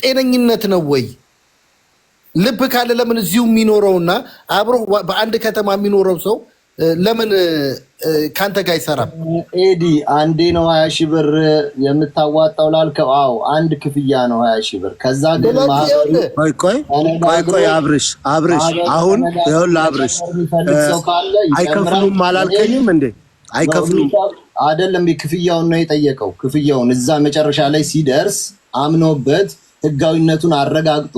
ጤነኝነት ነው ወይ? ልብ ካለ ለምን እዚሁ የሚኖረውና አብሮ በአንድ ከተማ የሚኖረው ሰው ለምን ከአንተ ጋር አይሰራም? ኤዲ፣ አንዴ ነው 20,000 ብር የምታዋጣው ላልከው፣ አዎ፣ አንድ ክፍያ ነው 20,000 ብር። ከዛ ግን ቆይ ቆይ ቆይ ቆይ፣ አብርሽ፣ አብርሽ፣ አሁን ይኸውልህ አብርሽ፣ ሰው ካለ አይከፍሉም አላልከኝም እንዴ? አይከፍሉም። አይደለም፣ ክፍያውን ነው የጠየቀው። ክፍያውን እዛ መጨረሻ ላይ ሲደርስ አምኖበት፣ ህጋዊነቱን አረጋግጦ፣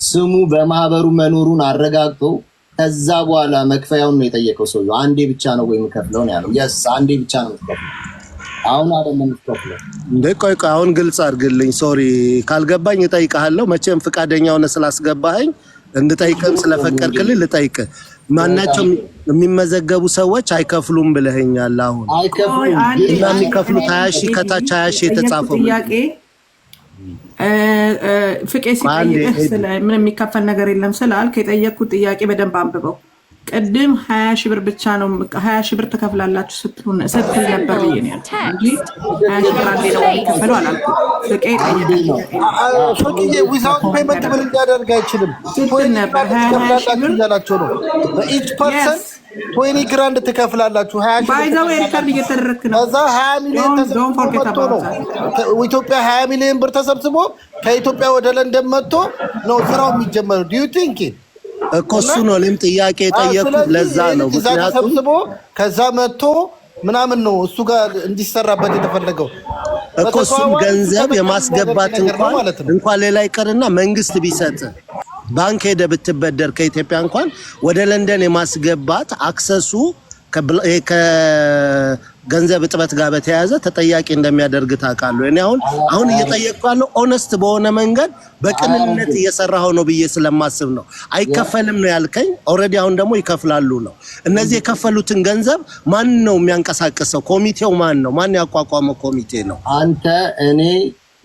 ስሙ በማህበሩ መኖሩን አረጋግጦ፣ ከዛ በኋላ መክፈያውን ነው የጠየቀው ሰውየው። አንዴ ብቻ ነው ወይ የምከፍለው ነው ያለው። Yes፣ አንዴ ብቻ ነው የምትከፍለው። አሁን አይደለም የምትከፍለው። እንዴ፣ ቆይ ቆይ፣ አሁን ግልጽ አድርግልኝ። Sorry፣ ካልገባኝ እጠይቅሃለሁ። መቼም ፈቃደኛ ሆነ ስላስገባኸኝ፣ እንድጠይቅም ስለፈቀድክልኝ ልጠይቅህ። ማናቸው የሚመዘገቡ ሰዎች አይከፍሉም ብለኸኛል። አሁን አይከፍሉም። እና የሚከፍሉት 20,000 ከታች 20,000 የተጻፈው ጥያቄ ፍቄ ሲጠይቅህ ምንም የሚከፈል ነገር የለም ስላልክ የጠየቅኩት ጥያቄ በደንብ አንብበው። ቅድም 20,000 ብር ብቻ ነው፣ 20,000 ብር ትከፍላላችሁ ስትል ነበር ብዬ ነው ያልኩት እንጂ 20,000 ብር አንዴ ነው የሚከፈለው አላልኩም። ፍቄ ፍቅዬ without payment ምን እንዲያደርግ አይችልም። ስትል ነበር 20 20,000 ብር እያላቸው ነው። በ each person 20 grand ትከፍላላችሁ። By the way record እየተደረግክ ነው። ከዛ 20 ሚሊዮን ተሰብስቦ መጥቶ ነው፣ ኢትዮጵያ 20 ሚሊዮን ብር ተሰብስቦ ከኢትዮጵያ ወደ ለንደን መጥቶ ነው ስራው የሚጀመረው። Do you think እኮ እሱ ነው እኔም ጥያቄ የጠየኩት ለዛ ነው። እዛ ምክንያቱም ተሰብስቦ ከዛ መጥቶ ምናምን ነው እሱ ጋር እንዲሰራበት የተፈለገው። እኮ እሱም ገንዘብ የማስገባት እንኳን እንኳን ሌላ ይቅርና መንግስት ቢሰጥ፣ ባንክ ሄደ ብትበደር ከኢትዮጵያ እንኳን ወደ ለንደን የማስገባት access ኡ ከገንዘብ እጥበት ጋር በተያያዘ ተጠያቂ እንደሚያደርግ ታውቃለህ። እኔ አሁን እየጠየቅኩ ያለው honest በሆነ መንገድ በቅንነት እየሰራኸው ነው ብዬ ስለማስብ ነው። አይከፈልም ነው ያልከኝ። Already አሁን ደግሞ ይከፍላሉ ነው። እነዚህ የከፈሉትን ገንዘብ ማን ነው የሚያንቀሳቅሰው? ኮሚቴው ማን ነው? ማን ያቋቋመው ኮሚቴ ነው? አንተ፣ እኔ፣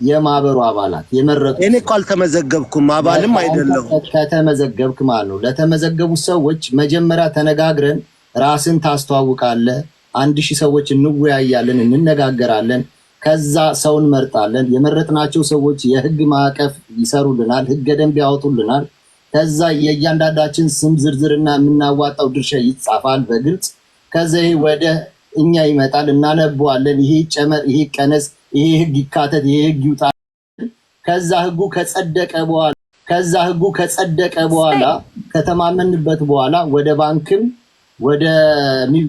የማህበሩ አባላት የመረጡ እኔ እኮ አልተመዘገብኩም፣ አባልም አይደለሁም። ከተመዘገብክ ማለት ነው። ለተመዘገቡ ሰዎች መጀመሪያ ተነጋግረን ራስን ታስተዋውቃለህ። 1,000 ሰዎች እንወያያለን፣ እንነጋገራለን። ከዛ ሰው እንመርጣለን። የመረጥናቸው ሰዎች የህግ ማዕቀፍ ይሰሩልናል፣ ህገ ደንብ ያወጡልናል። ከዛ የእያንዳንዳችን ስም ዝርዝርና የምናዋጣው ድርሻ ይጻፋል በግልጽ። ከዛ ይሄ ወደ እኛ ይመጣል፣ እናነበዋለን። ይሄ ይጨመር፣ ይሄ ይቀነስ፣ ይሄ ህግ ይካተት፣ ይሄ ህግ ይውጣ። ከዛ ህጉ ከጸደቀ በኋላ፣ ከተማመንበት በኋላ ወደ ባንክም ወደ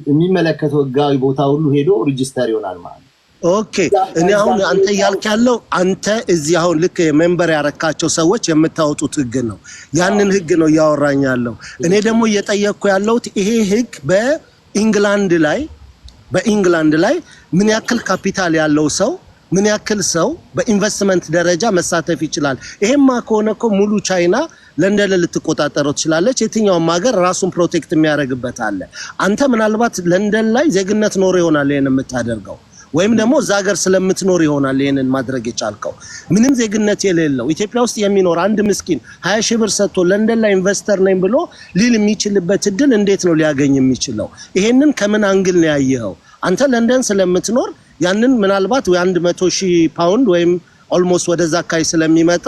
የሚመለከተው ህጋዊ ቦታ ሁሉ ሄዶ register ይሆናል ማለት ነው። Okay፣ እኔ አሁን አንተ እያልክ ያለው አንተ እዚህ አሁን ልክ member ያረካቸው ሰዎች የምታወጡት ህግ ነው። ያንን ህግ ነው እያወራኝ ያለው። እኔ ደግሞ እየጠየቅኩ ያለሁት ይሄ ህግ በኢንግላንድ ላይ ምን ያክል ካፒታል ያለው ሰው፣ ምን ያክል ሰው በኢንቨስትመንት ደረጃ መሳተፍ ይችላል? ይሄማ ከሆነ እኮ ሙሉ ቻይና ለንደን ልትቆጣጠረው ትችላለች። የትኛውም ሀገር ራሱን protect የሚያደርግበት አለ። አንተ ምናልባት ለንደን ላይ ዜግነት ኖሮ ይሆናል ይሄን የምታደርገው፣ ወይም ደግሞ እዛ ሀገር ስለምትኖር ይሆናል ይሄንን ማድረግ የቻልከው። ምንም ዜግነት የሌለው ኢትዮጵያ ውስጥ የሚኖር አንድ ምስኪን 20,000 ብር ሰጥቶ ለንደን ላይ investor ነኝ ብሎ ሊል የሚችልበት እድል እንዴት ነው ሊያገኝ የሚችለው? ይሄንን ከምን angle ነው ያየኸው? አንተ ለንደን ስለምትኖር ያንን ምናልባት 100,000 ፓውንድ ወይም almost ወደዛ አካባቢ ስለሚመጣ፣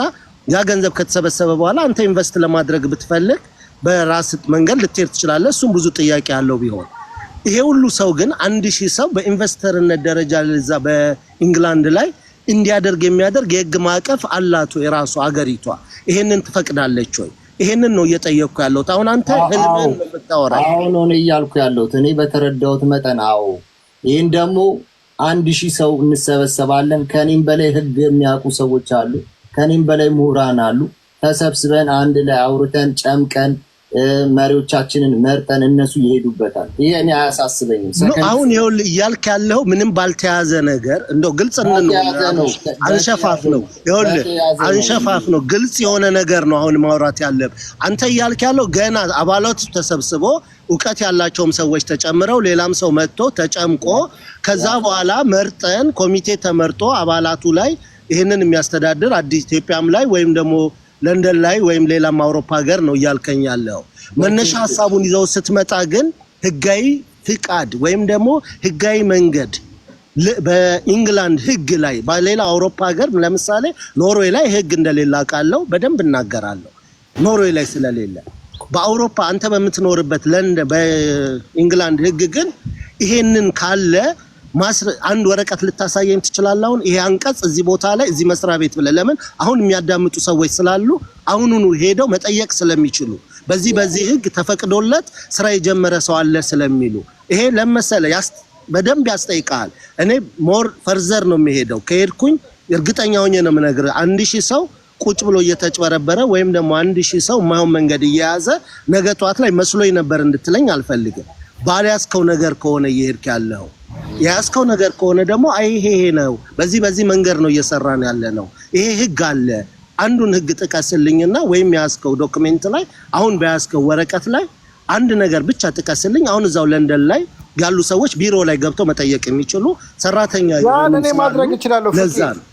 ያ ገንዘብ ከተሰበሰበ በኋላ አንተ invest ለማድረግ ብትፈልግ በራስ መንገድ ልትሄድ ትችላለህ። እሱም ብዙ ጥያቄ ያለው ቢሆን፣ ይሄ ሁሉ ሰው ግን 1,000 ሰው በ investor ነት ደረጃ እዛ በኢንግላንድ ላይ እንዲያደርግ የሚያደርግ የህግ ማዕቀፍ አላት የራሱ አገሪቷ? ይሄንን ትፈቅዳለች ወይ? ይሄንን ነው እየጠየቅኩ ያለሁት። አሁን አንተ ህልምህን ነው የምታወራኝ። አሁን ሆነ እያልኩ ያለሁት እኔ በተረዳሁት መጠን አዎ። ይህን ደግሞ 1,000 ሰው እንሰበሰባለን። ከኔም በላይ ህግ የሚያውቁ ሰዎች አሉ። ከኔም በላይ ምሁራን አሉ። ተሰብስበን አንድ ላይ አውርተን ጨምቀን መሪዎቻችንን መርጠን እነሱ ይሄዱበታል። ይሄ እኔ አያሳስበኝም። አሁን ይኸውልህ፣ እያልክ ያለው ምንም ባልተያዘ ነገር እንደው ግልጽ ነው። አንሸፋፍ ነው። ይኸውልህ፣ አንሸፋፍ ነው፣ ግልጽ የሆነ ነገር ነው አሁን ማውራት ያለብህ። አንተ እያልክ ያለው ገና አባላት ተሰብስቦ፣ እውቀት ያላቸውም ሰዎች ተጨምረው፣ ሌላም ሰው መጥቶ ተጨምቆ፣ ከዛ በኋላ መርጠን ኮሚቴ ተመርጦ አባላቱ ላይ ይህንን የሚያስተዳድር አዲስ ኢትዮጵያም ላይ ወይም ደግሞ ለንደን ላይ ወይም ሌላም አውሮፓ ሀገር ነው እያልከኝ ያለው። መነሻ ሀሳቡን ይዘው ስትመጣ ግን ህጋዊ ፍቃድ ወይም ደግሞ ህጋዊ መንገድ በኢንግላንድ ህግ ላይ፣ በሌላ አውሮፓ ሀገር ለምሳሌ ኖርዌይ ላይ ህግ እንደሌለ አውቃለሁ፣ በደንብ እናገራለሁ። ኖርዌይ ላይ ስለሌለ በአውሮፓ አንተ በምትኖርበት ለንደን በኢንግላንድ ህግ ግን ይሄንን ካለ አንድ ወረቀት ልታሳየኝ ትችላለህ? አሁን ይሄ አንቀጽ እዚህ ቦታ ላይ እዚህ መስሪያ ቤት ብለህ። ለምን፣ አሁን የሚያዳምጡ ሰዎች ስላሉ አሁኑኑ ሄደው መጠየቅ ስለሚችሉ፣ በዚህ በዚህ ህግ ተፈቅዶለት ስራ የጀመረ ሰው አለ ስለሚሉ፣ ይሄ ለመሰለ በደንብ ያስጠይቃል። እኔ more further ነው የሚሄደው። ከሄድኩኝ እርግጠኛ ሆኜ ነው የምነግርህ፣ 1000 ሰው ቁጭ ብሎ እየተጭበረበረ ወይም ደግሞ 1000 ሰው የማይሆን መንገድ እየያዘ ነገ ጠዋት ላይ መስሎኝ ነበር እንድትለኝ አልፈልግም። ባልያዝከው ነገር ከሆነ እየሄድክ ያለው፣ የያዝከው ነገር ከሆነ ደግሞ አይ ይሄ ይሄ ነው፣ በዚህ በዚህ መንገድ ነው እየሰራን ያለ ነው፣ ይሄ ህግ አለ፣ አንዱን ህግ ጥቀስልኝና ወይም የያዝከው document ላይ፣ አሁን በያዝከው ወረቀት ላይ አንድ ነገር ብቻ ጥቀስልኝ። አሁን እዛው ለንደን ላይ ያሉ ሰዎች ቢሮ ላይ ገብተው መጠየቅ የሚችሉ ሰራተኛ ያን የሆኑ እኔ ስላሉ ማድረግ እችላለሁ። ፍቄ ለዛ ነው።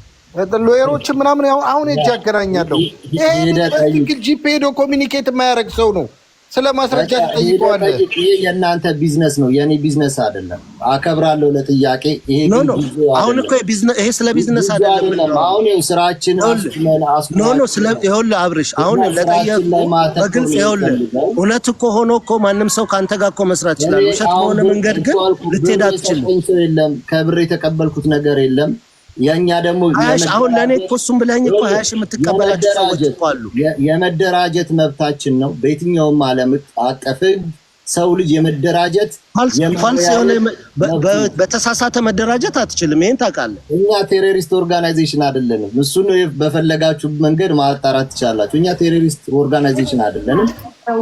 Lawyer ኦች ምናምን አሁን ሄጄ ያገናኛለሁ። ይሄ ሄደህ ጠይቅ። በትክክል GP ሄዶ communicate የማያደርግ ሰው ነው። ስለ ማስረጃ ትጠይቀዋለህ። ሄደህ ጠይቅ። ይሄ የእናንተ ቢዝነስ ነው፣ የኔ ቢዝነስ አይደለም። አከብራለሁ ለጥያቄ። ይሄ No ግን No ጊዜው አሁን አይደለም። እኮ የቢዝነስ ይሄ ስለ ቢዝነስ ጊዜው አይደለም አይደለም። የምናወራው። አሁን ይኸው ስራችን ይኸውልህ አስቁመን No, ስለ ይኸውልህ አብርሽ፣ አሁን እኛ ስራችን ለጠየቁ ላይ ማተኮር በግልጽ ነው ይኸውልህ የምንፈልገው። እውነት እኮ ሆኖ እኮ ማንም ሰው ከአንተ ጋር እኮ መስራት ይችላል። እኔ ውሸት አሁን በሆነ ብር መንገድ ግን እኮ አልኩህ፣ ልትሄድ ብር አትችልም። የሰጠኝ ሰው የለም። ከብር የተቀበልኩት ነገር የለም። የእኛ ደግሞ 20,000 አሁን ለእኔ እኮ እሱም ብለኸኝ እኮ 20,000 የምትቀበላቸው ሰዎች እኮ አሉ። የመደራጀት መብታችን ነው። በየትኛውም ዓለም አቀፍ ሕግ ሰው ልጅ የመደራጀት False የሆነ የመወያየት መብቱ ነው። በተሳሳተ መደራጀት አትችልም። ይሄን ታውቃለህ። እኛ terrorist organization አይደለንም። እሱን በፈለጋችሁ መንገድ ማጣራት ትችላላችሁ። እኛ terrorist organization አይደለንም።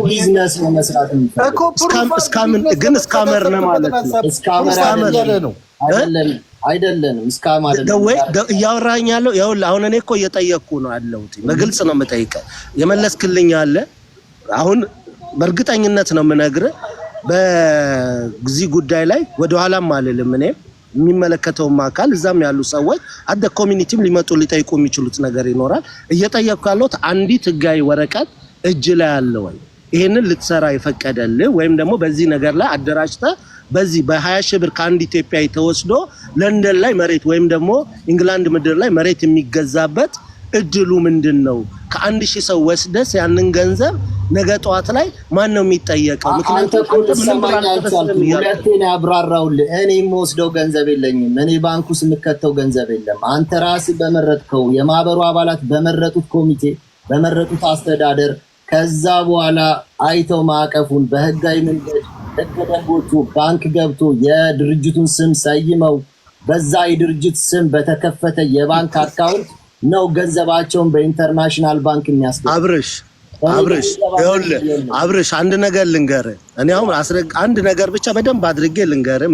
ቢዝነስ ነው መስራት እኮ የምንፈልገው። Proof Scam ግን scammer ነህ ማለት ነው። Scammer Scammer እያለ ነው። አይደለንም፣ አይደለንም። Scam አይደለንም። ደወይ እያወራኝ ያለው ይኸውልህ፣ አሁን እኔ እኮ እየጠየቅኩ ነው ያለሁት። በግልጽ ነው የምጠይቀህ። የመለስክልኝ አለ። አሁን በእርግጠኝነት ነው የምነግርህ፣ በዚህ ጉዳይ ላይ ወደኋላም አልልም። እኔ የሚመለከተውም አካል እዛም ያሉ ሰዎች other community ም ሊመጡ ሊጠይቁ የሚችሉት ነገር ይኖራል። እየጠየቅኩ ያለሁት አንዲት ህጋዊ ወረቀት እጅ ላይ አለ ወይ? ይሄንን ልትሰራ የፈቀደልህ ወይም ደግሞ በዚህ ነገር ላይ አደራጅተህ በዚህ በ20,000 ብር ከአንድ ኢትዮጵያዊ ተወስዶ ለንደን ላይ መሬት ወይም ደግሞ ኢንግላንድ ምድር ላይ መሬት የሚገዛበት እድሉ ምንድን ነው? ከ1000 ሰው ወስደስ ያንን ገንዘብ ነገ ጠዋት ላይ ማን ነው የሚጠየቀው? አንተ ምክንያቱም እኮ አንተ ምንም ብር ልትሰማኝ አልሰበስብም አልቻልኩም። እያልክ ሁለቴ ነው ያብራራሁልህ። እኔ የምወስደው ገንዘብ የለኝም። እኔ ባንክ ውስጥ የምከተው ገንዘብ የለም። አንተ ራስህ በመረጥከው፣ የማህበሩ አባላት በመረጡት ኮሚቴ፣ በመረጡት አስተዳደር፣ ከዛ በኋላ አይተው ማዕቀፉን በህጋዊ መንገድ ህገ ደንቦቹ ባንክ ገብቶ የድርጅቱን ስም ሰይመው በዛ የድርጅት ስም በተከፈተ የባንክ account ነው ገንዘባቸውን በ international ባንክ የሚያስገቡ። አብርሽ፣ አብርሽ፣ ይኸውልህ አብርሽ፣ አንድ ነገር ልንገርህ። እኔ አሁን አንድ ነገር ብቻ በደንብ አድርጌ ልንገርህ።